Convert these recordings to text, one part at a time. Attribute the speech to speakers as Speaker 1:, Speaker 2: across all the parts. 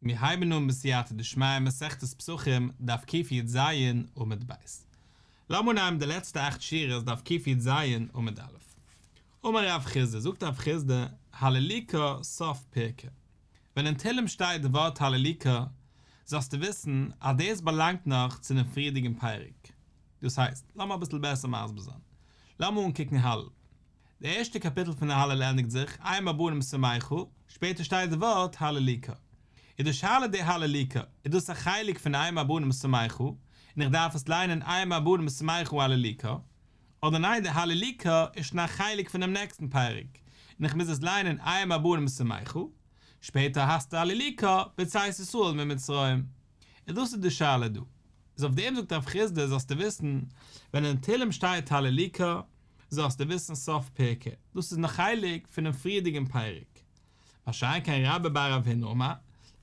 Speaker 1: מיר הייבן אן בסייעתא דשמיא מסכת פסחים דף קי"ז עמוד ב'. לאמיר אנהייבן די לעצטע אכט שורות דף קי"ז עמוד א'. אמר רב חסדא, זאגט רב חסדא, הללוקה סוף פירקא. ווען אין תהלים שטייט די ווארט הללוקה, זאלסטו וויסן אז דאס באלאנגט נאך צו דעם פריערדיגן פרק. דאס הייסט, לאמיר אביסל בעסער מסביר זיין. לאמיר אנקוקן הלל. די ערשטע קאפיטל פון הלל ענדיגט זיך, אם הבנים שמחה, שפעטער שטייט די ווארט הללוקה. איז די שאלה די הללוקה, איז דאס א חלק פון אם הבנים שמחה, און איך דארף עס ליינען אם הבנים שמחה הללוקה, אדער ניין די הללוקה איז שוין א חלק פונעם נעקסטן פרק, און איך מוז עס ליינען אם הבנים שמחה, שפעטער האסטו הללוקה בצאת ישראל ממצרים. און דאס איז די שאלה דא. איז אויף דעם זאגט רב חסדא זאלסטו וויסן, ווען אין תהלים שטייט הללוקה, זאלסטו וויסן סוף פירקא, דאס איז נאך חלק פונעם פריערדיגן פרק. מה שאין כן רבה בר רב הונא אמר,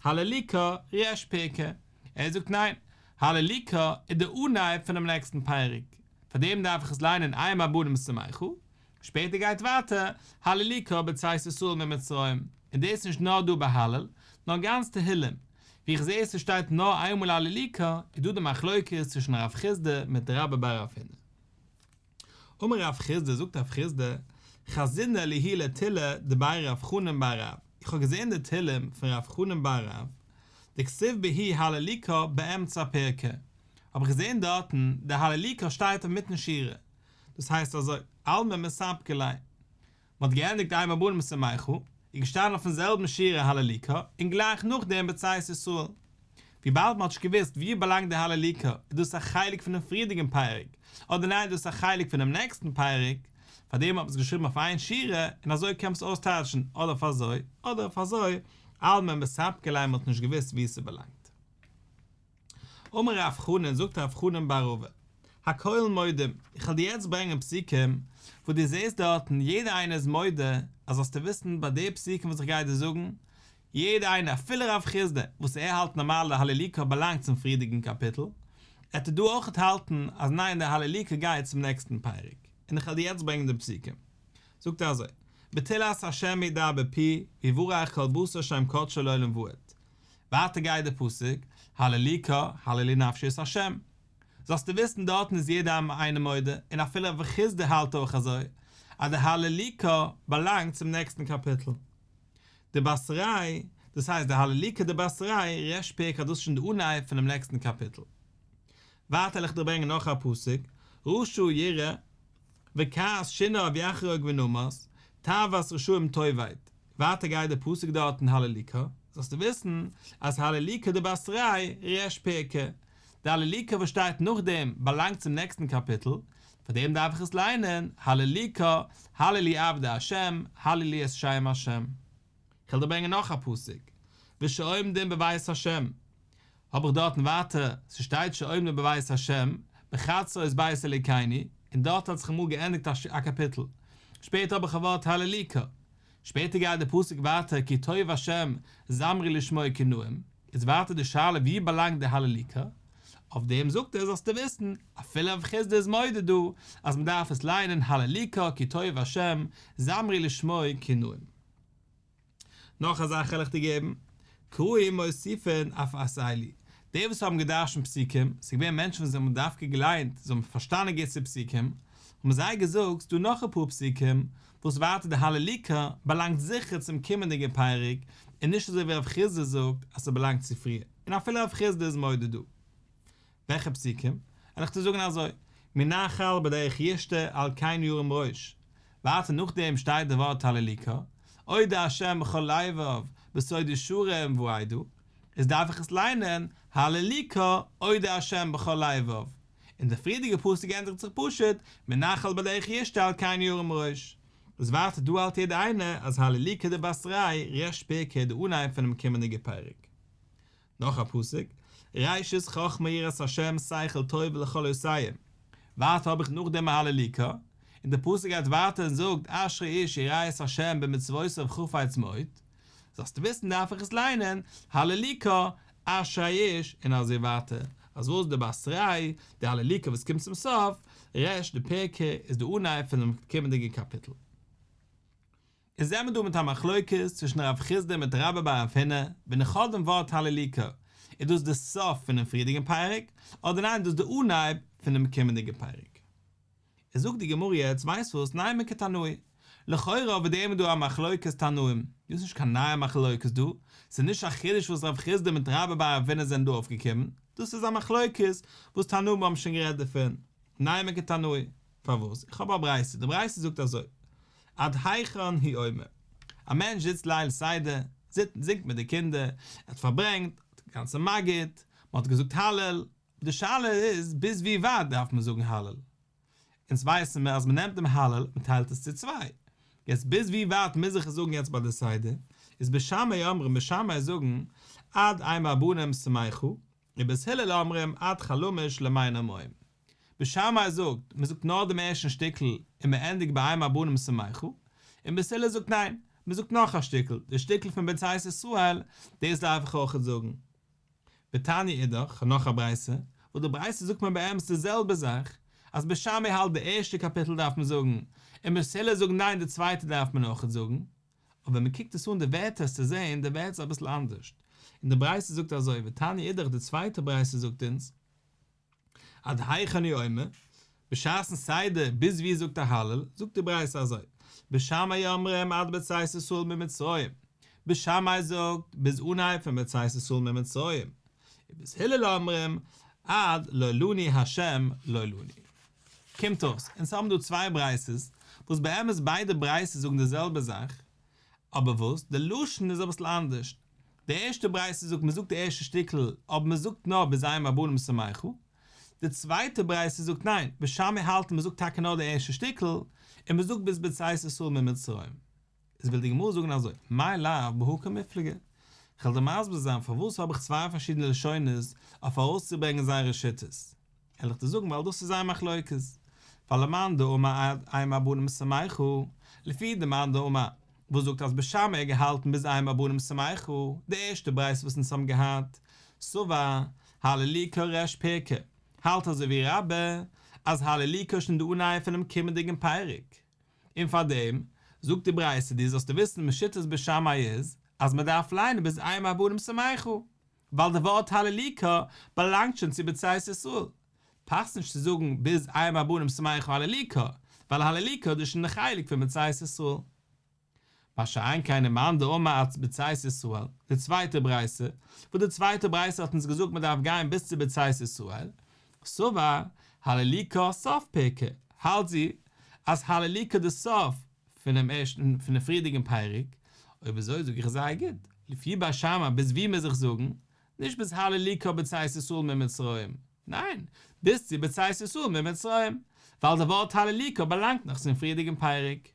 Speaker 1: הללוקה ריש פירקא, ער זאגט ניין, הללוקה איז די אנהייב פונעם נעקסטן פרק, פארדעם דארף איך עס ליינען אם הבנים שמחה, שפעטער גייט ווייטער הללוקה בצאת ישראל ממצרים, און דאס איז נישט נאר דא ביי הלל, נאר גאנץ תהילים, ווי איך זעה ס'שטייט נאר איינמאל הללוקה, איז דא די מחלוקת צווישן רב חסדא מיט רבה בר רב הונא. אמר רב חסדא, זאגט רב חסדא, חזינא להו לתילי דבי רב חנן בר רב, איך האב געזען די תהלים פון רב חנן בר רב, דכתיב בהו הללוקה באמצע פירקא, האב איך געזען דארטן די הללוקה שטייט אינמיטן שורה, דאס הייסט אזוי, אלמא מספקא ליה, מען האט געענדיגט אם הבנים שמחה, איז געשטאנען אויפן זעלבן שורה הללוקה, און גלייך נאכדעם בצאת ישראל. וויבאלד מען האט נישט געוואוסט וואו באלאנגט די הללוקה, איז דאס א חלק פונעם פריערדיגן פרק, אדער ניין דאס איז א חלק פונעם נעקסטן פרק, פארדעם האט מען עס געשריבן אויף איין שורה, און אזוי קען מען עס אויסטייטשן אדער אויף אזוי, אדער אויף אזוי, אלמא מספקא ליה מען האט נישט געוואוסט וואו ס'באלאנגט. אמר רב חנן, זאגט רב חנן בר רבא, הכל מודים, איך וועל דיר יעצט ברענגען פסוקים וואס דו זעסט דארטן יעדער איינער איז מודה, אז זאלסטו וויסן ביי די פסוקים וואס איך גיי דיר זאגן, יעדער איינער אפילו רב חסדא וואס ער האלט נארמאל די הללוקה באלאנגט צום פריערדיגן קאפיטל, עט ער דא אויכעט האלטן אז ניין די הללוקה גייט צום נעקסטן פרק, און איך וועל דיר יעצט ברענגען די פסוקים. זאגט ער אזוי, בתהלת השם ידבר פי, ויברך כל בשר שם קדשו לעולם ועד. ווייטער גייט די פסוק, הללוקה, הללי נפשי את ה'. זאלסטו וויסן דארטן איז יעדער איינער מודה, און אפילו רב חסדא האלט אויך אזוי, אז די הללוקה באלאנגט צום נעקסטן קאפיטל. דבתריה, דאס הייסט די הללוקה דבתריה, ריש פירקא דאס איז שוין די אנהייב פונעם נעקסטן קאפיטל. ווייטער וועל איך דיר ברענגען נאך א פסוק, רשע יראה וכעס שיניו יחרוק ונמס, תאוות רשעים תאבד, ווייטער גייט די פסוק דארט אין הללוקה, זאלסטו וויסן אז הללוקה דבתריה ריש פירקא, די הללוקה וואס שטייט נאכדעם באלאנגט צום נעקסטן קאפיטל, פאר דעם דארף איך עס ליינען, הללוקה, הללו עבדי השם, הללו את שם השם. כ'וועל דיר ברענגען נאך א פסוק, ושעומדים בבית השם, האב איך דארטן ווייטער, ס'שטייט שעומדים בבית השם, בחצרות בית אלוקינו, און דארט האט זיך אמאל געענדיגט א קאפיטל, שפעטער האב איך א ווארט הללוקה, שפעטער גייט די פסוק ווייטער כי טוב השם זמרו לשמו כי נעים, איז ווייטער די שאלה ווי באלאנגט די הללוקה, אויף דעם זאגט ער זאלסטו וויסן, אפילו רב חסדא איז מודה דא אז מ'דארף עס ליינען הללוקה כי טוב השם זמרו לשמו כי נעים. נאך א זאך וועל איך דיר געבן, קראי מוסיפין אף את אלו, די וואס האבן געדרשנט פסוקים, ס'איז געווען מענטשן וואס האבן דווקא געליינט, זיי האבן פארשטאנען גוט צו פסוקים, האבן זיי געזאגט, ס'דא נאך אפאר פסוקים, וואס ווייטער די הללוקה באלאנגט זיכער צום קומענדיגן פרק, און נישט אזוי ווי רב חסדא זאגט אז ס'באלאנגט צו פריער, און אפילו רב חסדא איז מודה דא. וועלכע פסוקים? וועל איך דיר זאגן אזוי, מנחל בדרך ישתה על כן ירים ראש, ווייטער נאכדעם שטייט די ווארט הללוקה, אודה ה' בכל לבב בסוד ישרים ועדה, איז דארף איך עס ליינען הללוקה אודה ה' בכל לבב, און די פריערדיגע פסוק ענדיגט זיך פשוט מנחל בדרך ישתה על כן ירים ראש, איז ווייטער דא האלט יעדער איינער אז הללוקה דבתריה ריש פירקא די אנהייב פונעם קומענדיגע פרק. נאך א פסוק, ראשית חכמה יראת השם שכל טוב לכל עושיהם, ווייטער האב איך נאכדעם א הללוקה, און דער פסוק גייט ווייטער און זאגט אשרי איש ירא את השם במצוותיו חפץ מאוד, זאלסטו וויסן דארף איך עס ליינען, הללוקה, אשרי איש, און אזוי ווייטער, אז וואס דבתריה, די הללוקה וואס קומט צום סוף, ריש דפירקא איז די אנהייב פונעם קומענדיגן קאפיטל. איז זעמער דא מיט א מחלוקת צווישן רב חסדא מיט רבה בר רב הונא, ווען איך האב דעם ווארט הללוקה, איז דאס די סוף פונעם פריערדיגן פרק, אדער ניין דאס די אנהייב פונעם קומענדיגן פרק? איז זאגט די גמרא יעצט ווייסט וואס נימא כתנאי, לכאורה אויף דעם איז דא א מחלוקת תנאים, דאס איז נישט קיין נייע מחלוקת דא, ס'איז נישט א חידוש וואס רב חסדא מיט רבה בר רב הונא זענען דא אויפגעקומען, דאס איז א מחלוקת וואס תנאים האבן שוין גערעדט דערפון, נימא כתנאי, פארוואס? איך האב א ברייתא, די ברייתא זאגט אזוי, עד היכן הוא אומר, א מענטש זיצט ליל סדר, זינגט מיט די קינדער, ער האט פארברענגט, די גאנצע מגיד, מען האט געזאגט הלל, די שאלה איז ביז ווי ווייט דארף מען זאגן הלל? אונז ווייסן מיר אז מען נעמט דעם הלל מען טיילט עס צו צוויי, יעצט ביז ווי ווייט מוז איך עס זאגן יעצט ביי די סדר, איז בית שמאי אומרים בית שמאי זאגן עד אם הבנים שמחה, ובית הלל אומרים עד חלמיש למעין המים. בית שמאי זאגט מען זאגט נאר דעם ערשטן שטיקל און מען ענדיגט ביי אם הבנים שמחה, און בית הלל זאגט ניין, מען זאגט נאך א שטיקל, די שטיקל פון בצאת ישראל, דאס דארף איך אויכעט זאגן. ותניא אידך, נאך א ברייתא, וואס די ברייתא זאגט מיר באמת די זעלבע זאך, אז בית שמאי האלט די ערשטע קאפיטל דארף מען זאגן, און בית הלל זאגן ניין די צווייטע דארף מען אויכעט זאגן, אבער ווען מען קוקט עס אן די ווערטער וועסטו זען די ווערטער איז אביסל אנדערשט, און די ברייתא זאגט אזוי, ותניא אידך די צווייטע ברייתא זאגט אונז, עד היכן הוא אומר, בשעת'ן סדר ביז ווי זאגט ער הלל, זאגט די ברייתא אזוי, בית שמאי אומרים עד בצאת ישראל ממצרים, בית שמאי זאגט ביז אנהייב פון בצאת ישראל ממצרים, ובית הלל אומרים עד לא לנו ה' לא לנו. קומט אויס, אונז האבן דא צוויי ברייתות, וואס באמת ביידע ברייתות זאגן די זעלבע זאך, אבער וואס? די לשון איז אביסל אנדערש. די ערשטע ברייתא זאגט מען זאגט די ערשטע שטיקל אבער מען זאגט נאר ביז אם הבנים שמחה. די צווייטע ברייתא זאגט ניין, בית שמאי האלט מען זאגט טאקע נאר די ערשטע שטיקל, און מען זאגט ביז בצאת ישראל ממצרים. איז וויל די גמרא זאגן אזוי, מאי לאו בהא קמיפלגי. כ'וועל דיר מסביר זיין פארוואס האב איך צוויי פארשידענע לשונות אויף ארויסצוברענגען זייערע שיטות. וועל איך דיר זאגן ווייל דאס איז זייער מחלוקת, ווייל למאן דאמר עד אם הבנים שמחה, לפי די מאן דאמר וואס זאגט אז בית שמאי האט געהאלטן ביז אם הבנים שמחה, די ערשטע ברייתא וואס אונז האבן געהאט, סבר, הללוקה ריש פירקא, האלט אזוי ווי רבה, אז הללוקה איז שוין די אנהייב פונעם קומענדיגן פרק, און פארדעם זאגט די ברייתא דיר זאלסטו וויסן משיטת בית שמאי איז אז מען דארף ליינען ביז אם הבנים שמחה. ווייל די ווארט הללוקה באלאנגט שוין צו בצאת ישראל, פאסט נישט צו זאגן ביז אם הבנים שמחה הללוקה, ווייל הללוקה איז שוין די חלק פון בצאת ישראל. מה שאין כן ומאן דאמר עד בצאת ישראל, די צווייטע ברייתא, וואס די צווייטע ברייתא האט אונז געזאגט מען דארף גיין ביז צו בצאת ישראל, סבר הללוקה סוף פירקא, האלט זי אז הללוקה די סוף פונעם ערשטן פונעם פריערדיגן פרק, אויב אזוי זאג איך זייער גוט, לפי בית שמאי ביז ווי מוז איך זאגן? נישט ביז הללוקה בצאת ישראל ממצרים, ניין, ביז צו בצאת ישראל ממצרים, ווייל די ווארט הללוקה באלאנגט נאך צום פריערדיגן פרק.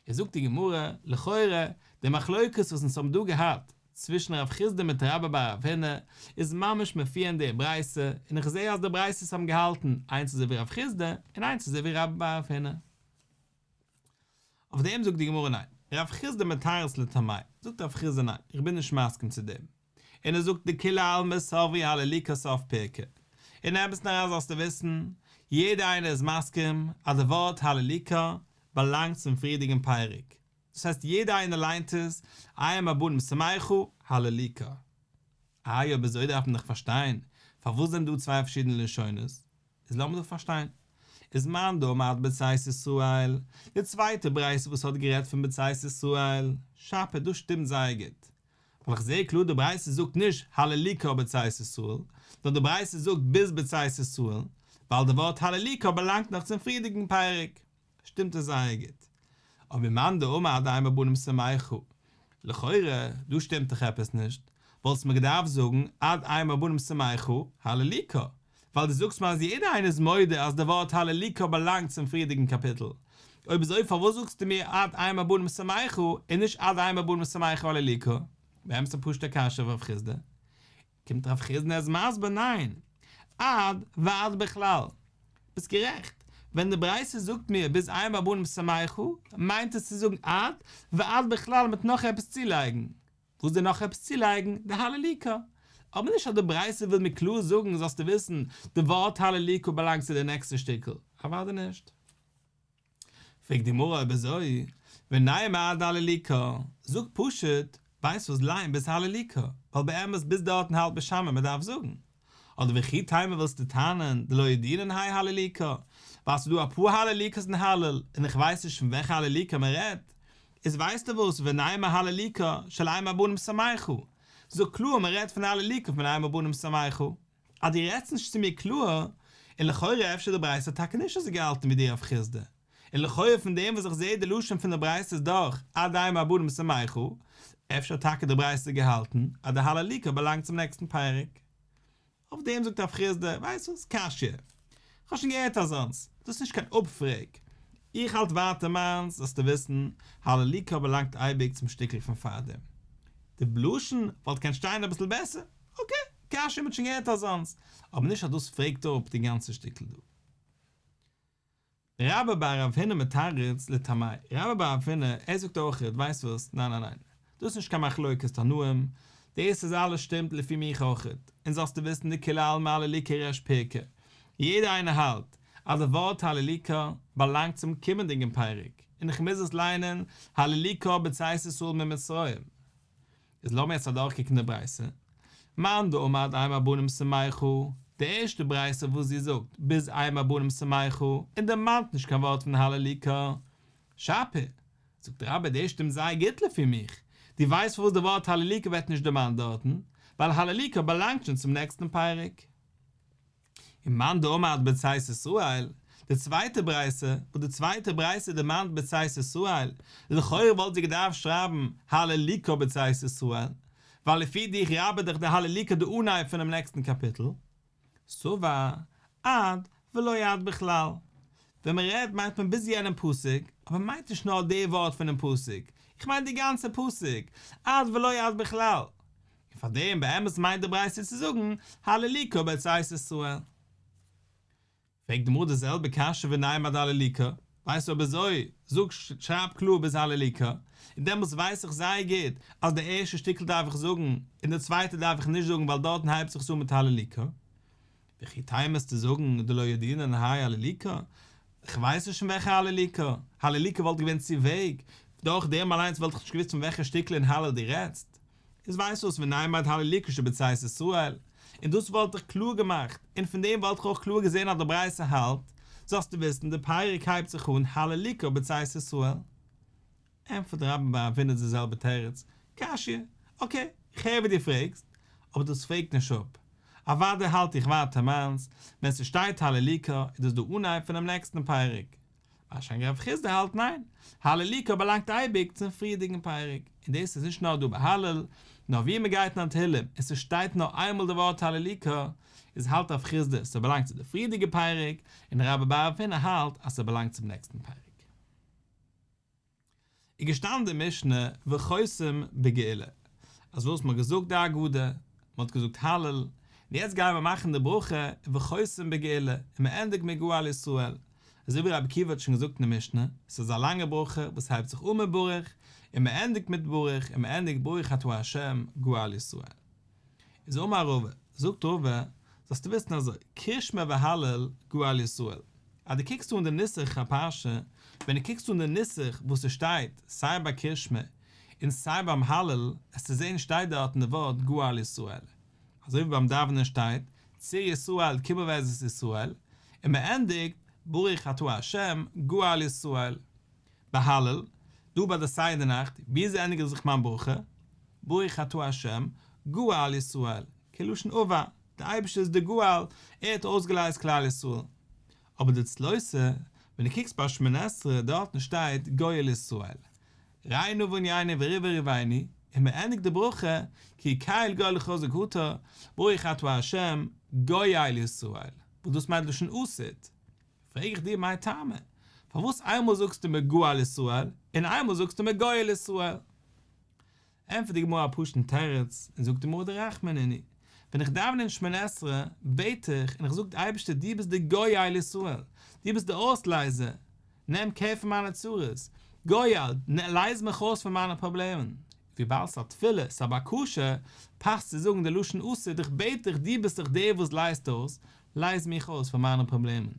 Speaker 1: איז זאגט די גמרא, לכאורה, די מחלוקת וואס אונז האבן דא געהאט צווישן רב חסדא מיט רבה בר רב הונא איז ממש מופיע אין די ברייתא, און איך זע אז די ברייתות האבן געהאלטן איינס אזוי ווי רב חסדא און איינס אזוי ווי רבה בר רב הונא. אויף דעם זאגט די גמרא ניין, רב חסדא מתרץ לטעמיה, זאגט רב חסדא ניין, איך בין נישט מסכים צו דעם, און ער זאגט דכולי עלמא סברי הללוקה סוף פירקא, אין אמת'ן אריין זאלסטו וויסן, יעדער איינער איז מסכים אז די ווארט הללוקה באלאנגט צום פריערדיגן פרק, דאס הייסט יעדער איינער ליינט עס, אם הבנים שמחה, הללוקה. איי אויב אזוי דארף מען דאך פארשטיין, פארוואס זענען דא צוויי פארשידענע לשונות? איז לאמיר דא פארשטיין. איז מאן דאמר עד בצאת ישראל, די צווייטע ברייתא וואס האט גערעדט פון בצאת ישראל, שפיר דאס שטימט זייער גוט. ווייל איך זעה קלאר די ברייתא זאגט נישט הללוקה בצאת ישראל, נאר די ברייתא זאגט ביז בצאת ישראל, ווייל די ווארט הללוקה באלאנגט נאך צום פריערדיגן פרק. שטימט עס זייער גוט. אבער מאן דאמר עד אם הבנים שמחה, לכאורה, דא שטימט דאך עפעס נישט, וואלסט מיר געדארפט זאגן עד אם הבנים שמחה, הללוקה, ווייל דו זאגסט מיר אז יעדער איינער איז מודה אז די ווארט הללוקה באלאנגט צום פריערדיגן קאפיטל, אויב אזוי פארוואס זאגסטו מיר עד אם הבנים שמחה און נישט עד אם הבנים שמחה הללוקה? באמת א פשוט'ע קשיא אויף רב חסדא. קומט רב חסדא און ער איז מסביר ניין, עד ועד בכלל. ביסט גערעכט, ווען די ברייתא זאגט מיר ביז אם הבנים שמחה, מיינט עס צו זאגן עד ועד בכלל מיט נאך עפעס צולייגן. וואס איז די נאך עפעס צולייגן? די הללוקה. אבער נישט אז די ברייתא וויל מיר קלאר זאגן זאלסטו וויסן, די ווארט הללוקה באלאנגט צו די נעקסטע שטיקל. אוודאי נישט. פרעגט די גמרא אויב אזוי, ונימא עד הללוקה, זאג פשוט, ווייסט וואס ליין ביז הללוקה, ווייל באמת ביז דארטן האלט בית שמאי מען דארף זאגן. אדער וכי תימא ווילסטו טענה'ן דלא ידעינן הי הללוקה, ווייל ס'איז דא אפאר הללוקה'ס אין הלל און איך ווייס נישט פון וועלכע הללוקה מען רעדט, איז ווייסטו וואס ונימא הללוקה של אם הבנים שמחה, זאג קלאר מען רעדט פון הללוקה פון אם הבנים שמחה. אז דו רעדסט נישט צו מיר קלאר, און לכאורה אפשר די ברייתא האט טאקע נישט אזוי געהאלטן ווי דיר רב חסדא, און לכאורה פון דעם וואס איך זעה די לשון פון די ברייתא איז דאך עד אם הבנים שמחה, אפשר האט טאקע די ברייתא געהאלטן אז די הללוקה באלאנגט צום נעקסטן פרק. אויף דעם זאגט רב חסדא, ווייסט וואס, קשיא. כ'האב שוין געהערט אזאנס, דאס איז נישט קיין אפפרעג. איך האלט ווייטער מיינס, זאלסטו וויסן, הללוקה באלאנגט אייביג צום שטיקל פון פארדעם. די לשון וואלט געקענט שטיין אביסל בעסער, אקעי, קשיא מ'האט שוין געהערט אזאנס, אבער נישט אז דאס פרעגט אפ די גאנצע שטיקל דא. רבה בר רב הונא מתרץ לטעמיה, רבה בר רב הונא, ער זאגט אויכעט, ווייסט וואס, ניין ניין ניין, דאס איז נישט קיין מחלוקת תנאים, דאס איז אלעס שטימט לפי מיך אויכעט, און זאלסטו וויסן דכולי עלמא הללוקה ריש פירקא, יעדער איינער האלט אז די ווארט הללוקה באלאנגט צום קומענדיגן פרק, און איך מוז עס ליינען הללוקה בצאת ישראל ממצרים. איז לאמיר יעצט אדורכקוקן די ברייתא. מאן דאמר עד אם הבנים שמחה, די ערשטע ברייתא וואס זי זאגט ביז אם הבנים שמחה און דערמאנט נישט קיין ווארט פון הללוקה. שפיר, זאגט רבה דאס שטימט זייער גוט לפי מיך, דו ווייסט פארוואס די ווארט הללוקה ווערט נישט דערמאנט דארטן? ווייל הללוקה באלאנגט שוין צום נעקסטן פרק. און מאן דאמר עד בצאת ישראל, די צווייטע ברייתא, וואס די צווייטע ברייתא דערמאנט בצאת ישראל, לכאורה וואלט זי געדארפט שרייבן הללוקה בצאת ישראל, ווייל לפי דיך רבה איז דאך די הללוקה די אנהייב פונעם נעקסטן קאפיטל. סבר עד ולא עד בכלל. ווען מען רעדט מיינט מען ביז יענעם פסוק, אבער מען מיינט נישט נאר די ווארט פונעם פסוק, איך מיין די גאנצע פסוק, עד ולא עד בכלל. און פאר דעם באמת מיינט די ברייתא צו זאגן הללוקה בצאת ישראל. פרעגט די גמרא די זעלבע קשיא ונימא עד הללוקה, ווייסט אויב אזוי זאג שרייב קלאר ביז הללוקה, און דעמאלטס ווייס איך זייער גוט אז די ערשטע שטיקל דארף איך זאגן און די צווייטע דארף איך נישט זאגן ווייל דארטן הייבט זיך עס אן מיט הללוקה. וכי תימא וועסטו זאגן דלא ידעינן הי הללוקה, כ'ווייס נישט פון וועלכע הללוקה, הללוקה וואלט געווען צו וועג, דורך דעם אליינס וואלט איך נישט געוואוסט פון וועלכע שטיקל אין הלל דו רעדסט. איז ווייסט וואס ונימא עד הללוקה שבצאת ישראל, און דאס וואלט איך קלאר געמאכט, און פון דעם וואלט איך אויך קלאר געזען אז די ברייתא האלט, זאלסטו וויסן די פרק הייבט זיך אן הללוקה בצאת ישראל. ענטפערט רבה בר רב הונא די זעלבע תירוץ, קשיא, אקעי, איך הער ווי דו פרעגסט, אבער דאס פרעגט נישט אפ. אוודאי האלט איך ווייטער מיינס, ווען ס'שטייט הללוקה איז דאס די אנהייב פונעם נעקסטן פרק, מה שאין כן רב חסדא האלט ניין, הללוקה באלאנגט אייביג צום פריערדיגן פרק, און דאס איז נישט נאר דא ביי הלל, נאר ווי מען גייט אין א תהלים און ס'שטייט נאר איינמאל די ווארט הללוקה, איז האלט רב חסדא ס'באלאנגט צו די פריערדיגע פרק, און רבה בר רב הונא האלט אז ס'באלאנגט צום נעקסטן פרק. איז געשטאנען די משנה וחותם בגאולה, אז וואס מ'האט געזאגט די הגדה, מ'האט געזאגט הלל, און יעצט גייען מיר מאכן די ברכה וחותם בגאולה, און מ'ענדיגט מיט גאל ישראל, אזוי ווי רבי עקיבא האט שוין געזאגט אין די משנה, ס'איז א לאנגע ברכה וואס הייבט זיך אן מיט ברוך, און מ'ענדיגט מיט ברוך, און מ'ענדיגט ברוך אתה ה' גאל ישראל. איז אמר רבא, זאגט רבא, זאלסטו וויסן אזוי, קריאת שמע והלל גאל ישראל, אז דו קוקסט אן די נוסח הפרשה, ווען דו קוקסט אן די נוסח וואס עס שטייט סיי ביי קריאת שמע און סיי ביים הלל, עסטו זען שטייט דארטן די ווארט גאל ישראל, אזוי ווי ביים דאווענען שטייט צור ישראל קומה בעזרת ישראל, און מען ענדיגט ברוך אתה ה' גאל ישראל. ביי הלל, דא ביי די סדר נאכט, וויאזוי ענדיג זיך מיין ברכה? ברוך אתה ה' גאל ישראל, כלשון עבר, דער אייבערשטער איז דער גואל, ער האט אויסגעלייזט כלל ישראל. אבער דצלותא, ווען דו קוקסט ביי שמונה עשרה, דארטן שטייט גואל ישראל, ראה נא בענינו וריבה ריבנו, און מען ענדיגט די ברכה, כי קל גואל חזק אתה, ברוך אתה ה' גואל ישראל, וואס דאס מיינט לשון עתיד. פרעג איך דיר מאי טעמא, פארוואס איינמאל זאגסטו מיר גאל ישראל, און איינמאל זאגסטו מיר גואל ישראל? ענטפערט די גמרא א פשוט'ן תירוץ, און זאגט די גמרא דרחמי נינהו, ווען איך דאווען אין שמונה עשרה, בעט איך און איך זאג די אייבערשטער דו ביסט די גואל ישראל, דו ביסט די אויסלייזער, נעם קער פון מיינע צרות, גואל, לייז מיך אויס פון מיינע פראבלעמען. וויבאלד ס'איז א תפילה, ס'איז א בקשה, פאסט צו זאגן די לשון עתיד, איך בעט דיך, דו ביסט דאך דער וואס לייזט אויס, לייז מיך אויס פון מיינע פראבלעמען.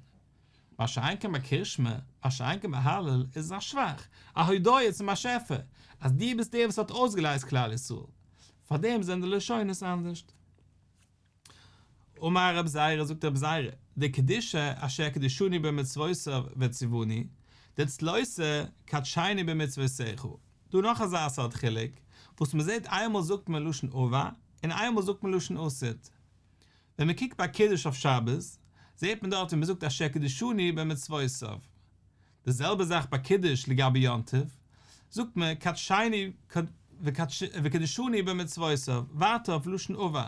Speaker 1: מה שאין כן ביי קרישמע, מה שאין כן ביי הלל, איז עס א שבח, א הודיה צום באשעפער, אז דו ביסט דער וואס האט אויסגעלייזט כלל ישראל. פארדעם זענען די לשונות אנדערשט. אמר רב זירא, זאגט רב זירא, דקדושה אשר קדשנו במצוותיו וציוונו, דצלותא קדשנו במצוותיך. דא נאך אזא סארט חילוק, וואס מען זעט איינמאל זאגט מען לשון עבר און איינמאל זאגט מען לשון עתיד. ווען מען קוקט ביי קידוש אויף שבת, זעט מען דארט ווי מען זאגט אשר קדשנו במצוותיו. די זעלבע זאך ביי קידוש לגבי יום טוב, זאגט מען קדשנו וקדשנו במצוותיו, ווייטער אויף לשון עבר.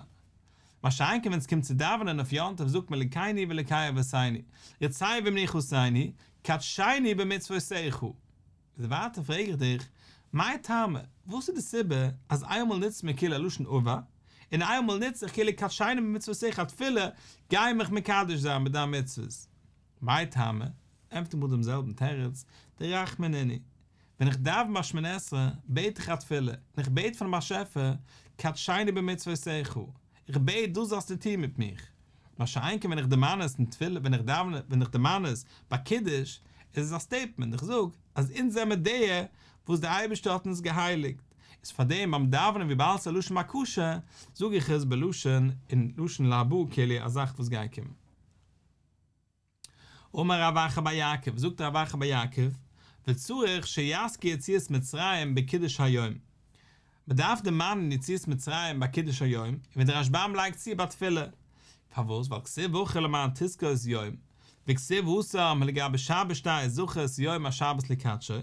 Speaker 1: מה שאין כן ווען עס קומט צו דאווענען אויף יום טוב זאגט מען אלקינו ואלקי אבותינו, רצה במנוחתנו, קדשנו במצוותיך. איז ווייטער פרעג איך דיך, מאי טעמא, וואס איז די סיבה אז איינמאל נוצט מען כאילו א לשון עבר, און איינמאל נוץ איך כאילו קדשנו במצוותיך א תפילה, גיי מיך מקדש זיין מיט דיין מצוות. מאי טעמא, ענטפערט די גמרא דעם זעלבן תירוץ, דרחמי נינהו, ווען איך דאוון ביי שמונה עשרה, בעט איך א תפילה, און איך בעט פונעם באשעפער, קדשנו במצוותיך, איך בעט דאס זאלסטו טון מיט מיך. מה שאין כן ווען איך דערמאן עס אין תפילה, ווען איך דאוון, ווען איך דערמאן עס ביי קידוש, איז עס א סטעיטמענט, איך זאג אז אונז זעמער די וואס דער אייבערשטער האט אונז געהייליגט, איז פארדעם ביים דאווענען וויבאלד ס'איז א לשון בקשה, זאג איך עס בלשון אין לשון להבא כאילו א זאך וואס גייט קומען. אמר רב אחא בר יעקב, זאגט רב אחא בר יעקב, וצריך שיזכיר יציאת מצרים בקידוש היום, מען דארף דערמאנען יציאת מצרים ביי קידוש היום, און ווי דער רשב"ם לייגט צו ביי תפילה, פארוואס? ווייל כתיב הכא למען תזכור את יום, וכתיב התם לגבי שבת שטייט זכור את יום השבת לקדשו,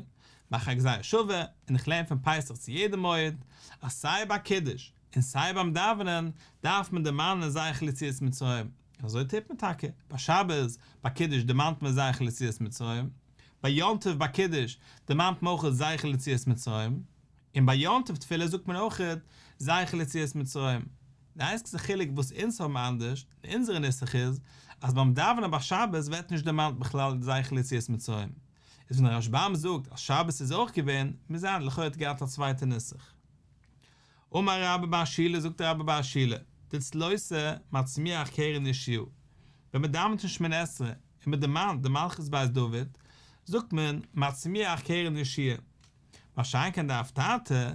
Speaker 1: מאך איך א גזירה שווה, און איך לערן פון פסח צו יעדע מועד, אז סיי ביי קידוש און סיי ביים דאווענען דארף מען דערמאנען זכר ליציאת מצרים. און אזוי טוט מען טאקע, ביי שבת ביי קידוש דערמאנט מען זכר ליציאת מצרים, ביי יום טוב ביי קידוש דערמאנט מען אויך זכר ליציאת מצרים, און ביי יום טוב תפילה זאגט מען אויך זכר ליציאת מצרים. די איינציגסטע חילוק וואס אונז האבן אנדערש אין אונזערע נוסח איז, אז ביים דאווענען ביי שבת ווערט נישט דערמאנט בכלל זכר ליציאת מצרים, איז ווען דער רשב"ם זאגט אז שבת איז אויך געווען, מוז זיין לכאו' האט געהאט א צווייטע נוסח. אמר רבה בר שילא זאגט רבה בר שילא, דצלותא מצמיח קרן ישועה, ווען מען דאווענט אין שמונה עשרה און מען דערמאנט די מלכות בית דוד, זאגט מען מצמיח קרן ישועה, מה שאין כן די הפטרתא,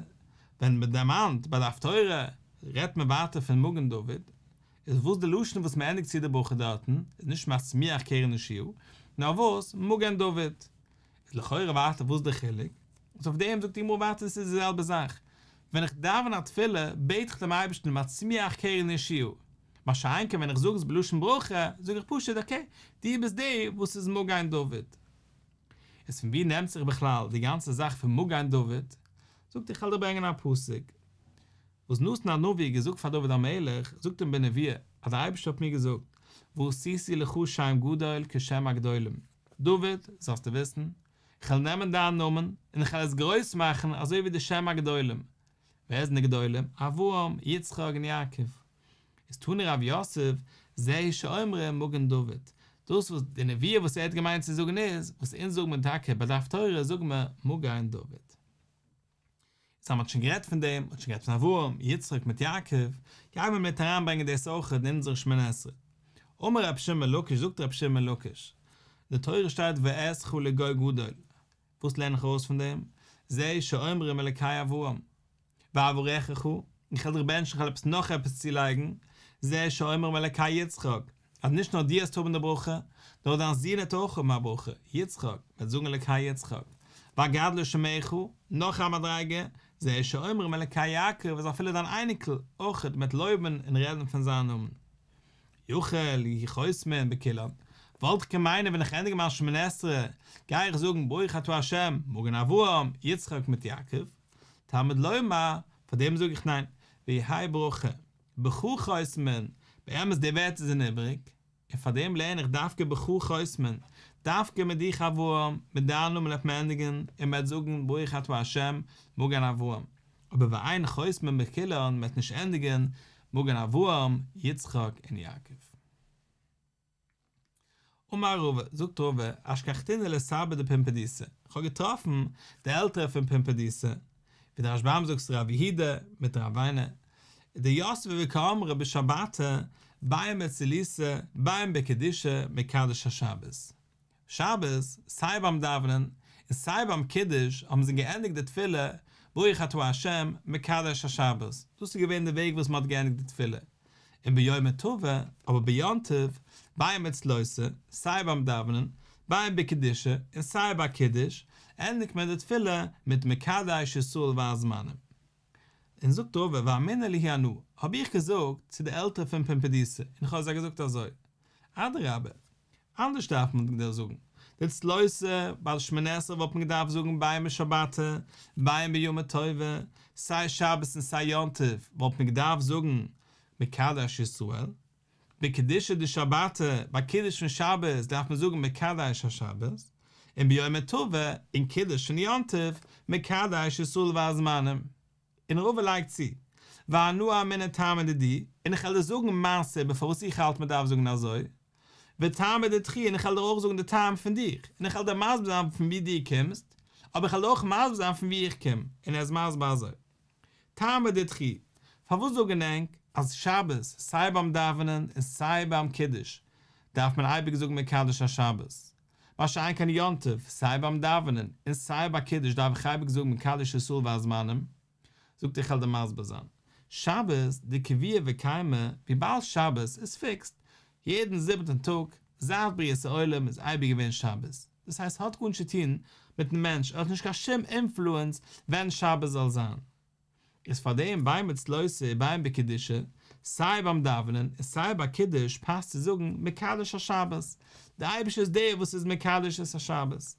Speaker 1: ווען מען דערמאנט ביי די הפטורה רעדט מען ווייטער פון מגן דוד, איז וואס די לשון וואס מען ענדיגט צו די ברכה דארטן איז נישט מצמיח קרן ישועה, נאר וואס מגן דוד. איז לכאורה ווייטער וואס די חילוק? איז אויף דעם זאגט די גמרא ווייטער עס איז די זעלבע זאך, ווען איך דאווען א תפילה בעט איך דעם אייבערשטן מצמיח קרן ישועה, מה שאין כן ווען איך זאג עס בלשון ברכה זאג איך פשוט אקעי דו ביסט דער וואס איז מגן דוד. איז פון ווי נעמט זיך בכלל די גאנצע זאך פון מגן דוד? זאגט ער איך וועל דיר ברענגען א פסוק וואס נתן הנביא געזאגט פאר דוד המלך, זאגט אים בנבואה אז דער אייבערשטער האט מיר געזאגט ועשיתי לך שם גדול כשם הגדולים, דוד, זאלסטו וויסן, איך וועל נעמען דיין נאמען, און איך וועל עס גרויס מאכן אזוי ווי די שם הגדולים. ווער זענען די גדולים? אברהם, יצחק און יעקב. איז תני רב יוסף, זהו שאומרים מגן דוד. דאס וואס די נבואה וואס ער האט געמיינט צו זאגן איז, וואס אונז זאגן מיר טאקע ביי די הפטורה זאגן מיר מגן דוד. סא מ'האט שוין גערעדט פון דעם, מ'האט שוין גערעדט פון אברהם, יצחק מיט יעקב, גייען מיר מיט אריינברענגען דאס אויך אין אונזערע שמונה עשרה. אמר רבי שמעון בן לקיש, זאגט רבי שמעון בן לקיש, אין די תורה שטייט ואעשך לגוי גדול, וואס לערן איך ארויס פון דעם? זהו שאומרים אלקי אברהם, ואברכך, איך וועל דיך בענטשן, איך וועל עפעס נאך עפעס צולייגן, זהו שאומרים אלקי יצחק, אז נישט נאר דו וועסט האבן די ברכה, נאר דיין זון וועט אויך האבן א ברכה, יצחק, מען וועט זאגן אלקי יצחק, ואגדלה שמך, נאך א מדריגה, זהו שאומרים אלקי יעקב, אז אפילו דיין אייניקל, אויך, מען וועט לויבן און רעדן פון זיין נאמען. יכול יהו חותמין בכולן, וואלט איך געמיינט ווען איך ענדיג מיין שמונה עשרה, גיי איך זאגן ברוך אתה ה', מגן אברהם, יצחק מיט יעקב, תלמוד לומר, פאר דעם זאג איך ניין, ויהא ברכה. בך חותמין, באמת די ווערטער זענען איבעריג, און פאר דעם לערן איך דווקא בך חותמין, דווקא מיט דיך אברהם, מיט דיין נאמען וועט מען ענדיגן, און מען וועט זאגן ברוך אתה ה' מגן אברהם, אבער ואין חותמין בכולן, מען וועט נישט ענדיגן מגן אברהם, יצחק און יעקב. אמר רבא, זאגט רבא, אשכחתינהו לסבא דפומבדיתא, איך האב געטראפן די עלטערע פון פומבדיתא, ווי דער רשב"ם זאגט ס'איז רב יהודה מיט רב איינער, דיתבי וקאמרי בשבתא, בין בצילותא, בין בקדושה, מקדש השבת. שבת, סיי ביים דאווענען און סיי ביים קידוש האבן זיי געענדיגט די תפילה ברוך אתה ה' מקדש השבת, דאס איז געווען די וועג וואס מען האט געענדיגט די תפילה, און ביומא טבא, אבער ביי יום טוב, בין בצלותא, סיי ביים דאווענען, בין בקדושה, און סיי ביי קידוש, ענדיגט מען די תפילה מיט מקדש ישראל והזמנים. און זאגט רבא ואמינא להו אנא, האב איך געזאגט צו די עלטערע פון פומבדיתא, און איך האב זיי געזאגט אזוי, אדרבה, אנדערש דארף מען דאס זאגן, דצלותא, ביי שמונה עשרה וואלט מען געדארפט זאגן בין בשבתא, בין ביומא טבא, סיי שבת און סיי יום טוב וואלט מען געדארפט זאגן מקדש ישראל, בקדושה דשבתא, ביי קידוש פון שבת דארף מען זאגן מקדש השבת, און ביומא טבא, אין קידוש פון יום טוב, מקדש ישראל והזמנים. און רבא לייגט צו, ואנא אמינא טעמא דידי, און איך וועל דיר זאגן מיין סיבה פארוואס איך האלט מען דארף זאגן אזוי, וטעמא דידכו, און איך וועל דיר אויך זאגן די טעם פון דיך, און איך וועל דיר מסביר זיין פון וואו דו קומסט, אבער איך וועל דיר אויך מסביר זיין פון וואו איך קום, און ער איז מסביר אזוי. טעמא דידכו, פארוואס זאגן ענק אז שבת סיי ביים דאווענען און סיי ביים קידוש דארף מען אייביג זאגן מקדש השבת, מה שאין כן יום טוב סיי ביים דאווענען און סיי ביי קידוש דארף איך אייביג זאגן מקדש ישראל והזמנים? זאגט ער איך וועל דיר מסביר זיין, שבת דקביעא וקיימא וויבאלד שבת איז פיקסד, יעדן זיבעטן טאג זייט בריאת העולם איז אייביג געווען שבת, דאס הייסט ס'האט גארנישט צו טון מיטן מענטש, ער האט נישט קיין שום אינפלוענס ווען שבת זאל זיין. איז פאר דעם בין בצלותא ובין בקדושה, סיי ביים דאווענען און סיי ביי קידוש פאסט צו זאגן מקדש השבת, דער אייבערשטער איז דער וואס איז מקדש את השבת.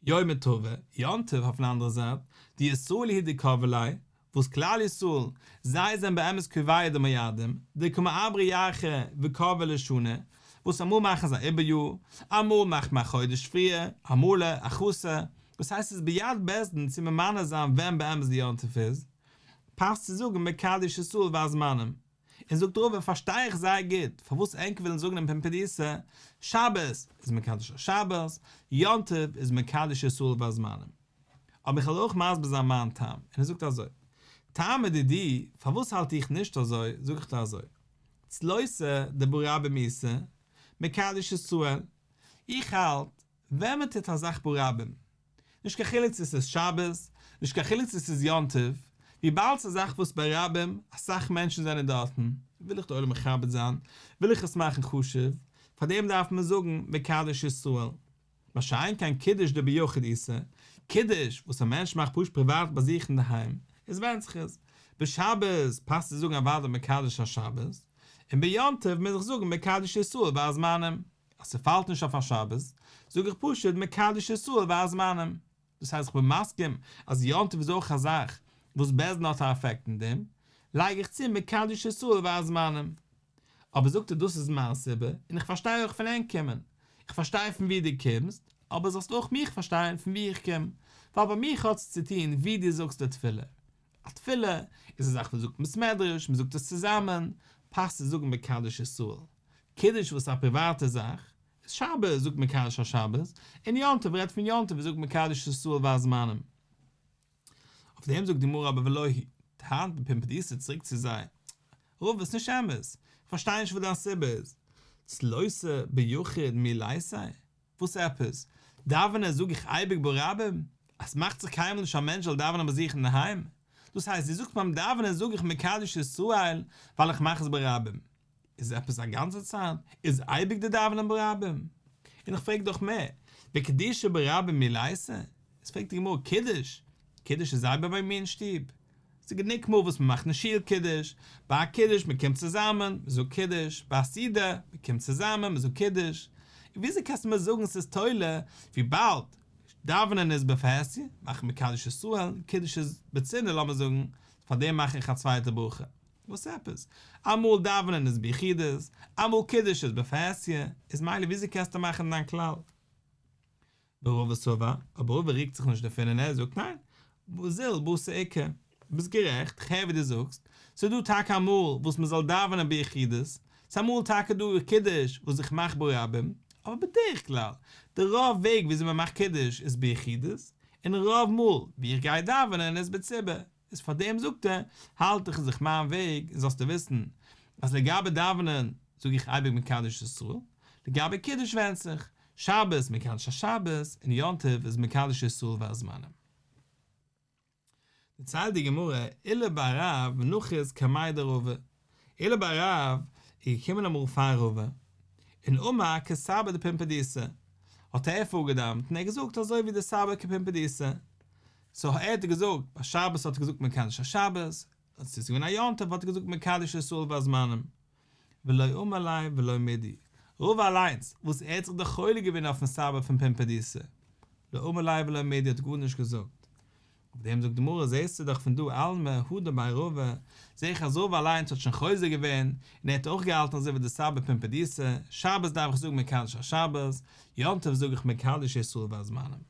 Speaker 1: יומא טבא, יום טוב אויפן אנדערע זייט, דישראל הוא דקבעי ליה, וואס כלל ישראל, זיי זענען באמת קובע די מועדים, דקא מעברי ירחא וקבעי לשנה, וואס אמאל מאכן זיי עיבור יאר, אמאל מאכט מען א חודש פריער, א מלא, א חסר, דאס הייסט ס'איז ביד בית דין צו ממנה זיין ווען באמת די יום טוב איז, פאסט צו זאגן מקדש ישראל והזמנים. און זאגט רבא פארשטיי איך זייער גוט פארוואס ענק ווילן זאגן אין פומבדיתא, שבת איז מקדש השבת, יום טוב איז מקדש ישראל והזמנים. אבער איך וועל אויך מסביר זיין מיין טעם, און ער זאגט אזוי, טעמא דידי, פארוואס האלט איך נישט אזוי, זאג איך דיר אזוי, צלותא דברבים איתא, מקדש ישראל, איך האלט, ווען מען טוט א זאך ברבים, נישט קיין חילוק צו ס'איז שבת, נישט קיין חילוק צו ס'איז יום טוב, וויבאלד ס'איז א זאך וואס ברבים, אסאך מענטשן זענען דארטן, וויל איך די עולם מכבד זיין, וויל איך עס מאכן חשוב, פאר דעם דארף מען זאגן מקדש ישראל. מה שאין כן קידוש דביחיד איתא, קידוש וואס א מענטש מאכט פשוט פריוואט ביי זיך אינדערהיים, איז ווענדט זיך עס, בשבת פאסט צו זאגן אוודאי מקדש השבת, און ביום טוב מוז איך זאגן מקדש ישראל והזמנים, אז ס'פאלט נישט אויף א שבת, זאג איך פשוט מקדש ישראל והזמנים. דאס הייסט איך בין מסכים אז יום טוב איז אויך א זאך וואס בית דין האט א אפעקט אין דעם, לייג איך צו מקדש ישראל והזמנים. אבער זאגט ער דאס איז מיין סיבה, און איך פארשטיי אויך פון ענק קומען, איך פארשטיי פון וואו דו קומסט, אבער זאלסט אויך מיך פארשטיין פון וואו איך קום, ווייל ביי מיך האט עס צו טון ווי דו זאגסט די תפילה. א תפילה איז א זאך וואס זאגט אין בית מדרש, מען זאגט עס צוזאמען, פאסט צו זאגן מקדש ישראל. קידוש וואס איז א פריוואטע זאך, איז שבת זאגט מקדש השבת, און יום טוב רעדט פון יום טוב זאגט מקדש ישראל והזמנים. אויף דעם זאגט די גמרא אבער ולא היא, טענה'ט די פומבדיתא צוריק צו זיי, רבא ס'איז נישט אמת, איך פארשטיי נישט וואס דיין סיבה איז, צלותא ביחיד מי ליתא? וואס עפעס? דאווענען זאג איך אייביג ברבים, אז ס'מאכט זיך קיינמאל נישט א מענטש זאל דאווענען ביי זיך אינדערהיים, דאס הייסט דו זאגסט ביים דאווענען זאג איך מקדש ישראל ווייל איך מאך עס ברבים, איז עפעס א גאנצע צייט? איז אייביג די דאווענען ברבים? און איך פרעג דאך מער, וקדושה ברבים מי ליתא? איז פרעגט די גמרא, קידוש? קידוש איז אייביג ביי מיר אין שטוב. ס'איז גענוג מאל וואס מ'מאכט אין שול קידוש, ביי א קידוש מ'קומט צוזאמען, מ'זאגט קידוש, ביי א סעודה, מ'קומט צוזאמען, מ'זאגט קידוש. און וויאזוי קענסטו מיר זאגן ס'איז תולה, וויבאלד דאווענען איז בפרהסיא, מאכט מען מקדש ישראל, קידוש איז בצנעה לאמיר זאגן, פארדעם מאך איך א צווייטע ברכה. וואס עפעס? אמאל דאווענען איז ביחידות, אמאל קידוש איז בפרהסיא, איז מילא וויאזוי קענסטו מאכן דיין כלל? ורבא סבר, אבער רבא ריקט זיך נישט דערפון און ער זאגט ניין, זיל בתר עיקר, ביסט גערעכט, כ'הער ווי דו זאגסט, ס'איז דא טאקע אמאל וואס מ'זאל דאווענען ביחידות, ס'איז אמאל טאקע דא קידוש וואס איך מאך ברבים, אבער בדרך כלל, די רוב וועג וויאזוי מ'מאכט קידוש איז ביחידות, און רוב מאל ווי איך גיי דאווענען איז בציבור. איז פאר דעם זאגט ער, האלט איך זיך מיין וועג, און זאלסטו וויסן, אז לגבי דאווענען זאג איך אייביג מקדש ישראל, לגבי קידוש ווענדט זיך, שבת מקדש השבת און יום טוב איז מקדש ישראל והזמנים. דערציילט די גמרא, עולא בר רב נחית קמיה דרבא, עולא בר רב איז געקומען אמאל פאר רבא, און אמר כסבא דפומבדיתא, האט ער פארגעדאווענט און ער האט געזאגט אזוי ווי די סבא כפומבדיתא, סאו ער האט געזאגט ביי שבת האט ער געזאגט מקדש השבת, און ס'איז געווען א יום טוב האט ער געזאגט מקדש ישראל והזמנים. ולא אמר ליה ולא מידי, רבא אליינס, וואס ער האט זיך דאך חולק געווען אויפן סבא פון פומבדיתא, לא אמר ליה ולא מידי האט גארנישט געזאגט. אויף דעם זאגט די גמרא זעסטו דאך פון דא אלמא הדר ביה רבא, זעה איך אז רבא אליינס האט שוין חוזר געווען, און ער האט אויך געהאלטן אזוי ווי די סבא פומבדיתא, שבת דארף איך זאגן מקדש השבת, יום טוב זאג איך מקדש ישראל והזמנים.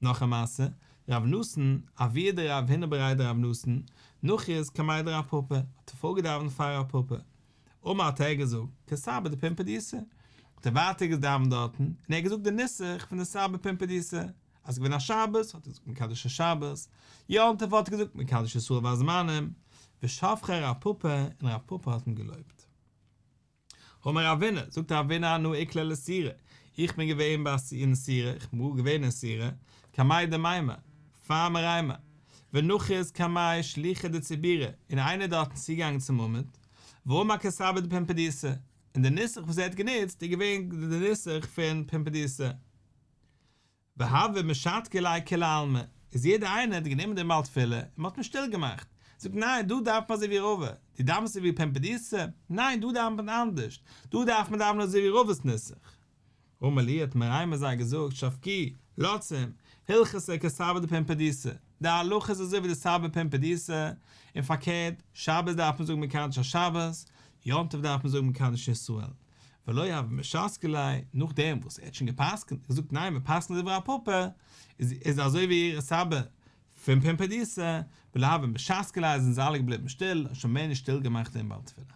Speaker 1: נאך א מעשה, רב נתן, אבוה דרב הונא בריה דרב נתן, נחית קמיה דרב פפא, האט ער פארגעדאווענט פאר רב פפא. אמר האט ער געזאגט, כסבא דפומבדיתא. האט ער ווייטער געדאווענט דארטן, און ער האט געזאגט די נוסח פון די סבא פומבדיתא, אז ס'איז געווען א שבת האט ער געזאגט מקדש השבת, יום טוב האט ער געזאגט מקדש ישראל והזמנים, ושבחיה רב פפא, און רב פפא האט אים געלויבט. אמר רבינא, זאגט רבינא אנא איקלע לסורא, איך בין געווען ביי אין סורא, איך בין געווען אין סורא, קמיה דמימר, פאר מרימר, ונחית קמיה שליחא דציבורא, און איינער דארטן צוגעגאנגען צום עמוד, ואמר כסבא דפומבדיתא, און די נוסח וואס ער האט גענוצט איז געווען די נוסח פון פומבדיתא. והוו משתקי ליה כולי עלמא, איז יעדער איינער האט גענומען דעם בעל תפילה און מ'האט אים שטיל געמאכט, זאגט ניין דא דארף מען אזוי ווי רבא, דו דאווענסט אזוי ווי פומבדיתא, ניין דא דאווענט מען אנדערש, דא דארף מען דאווענען אזוי ווי רבא'ס נוסח. אמר להו האט מרימר זיי געזאגט שבקוהו, לאטס אים, הלכתא כסבא דפומבדיתא, די הלכה איז אזוי ווי די סבא פומבדיתא, און פארקערט, שבת דארף מען זאגן מקדש השבת, יום טוב דארף מען זאגן מקדש ישראל. ולא הוו משתקי ליה, נאכדעם וואס ער האט שוין גע'פסק'נט און געזאגט ניין מען פסק'נט אזוי ווי רב פפא, איז איז אזוי ווי סבא פון פומבדיתא, ולא הוו משתקי ליה זענען זיי אלע געבליבן שטיל און שוין מער נישט שטיל געמאכט דעם בעל תפילה.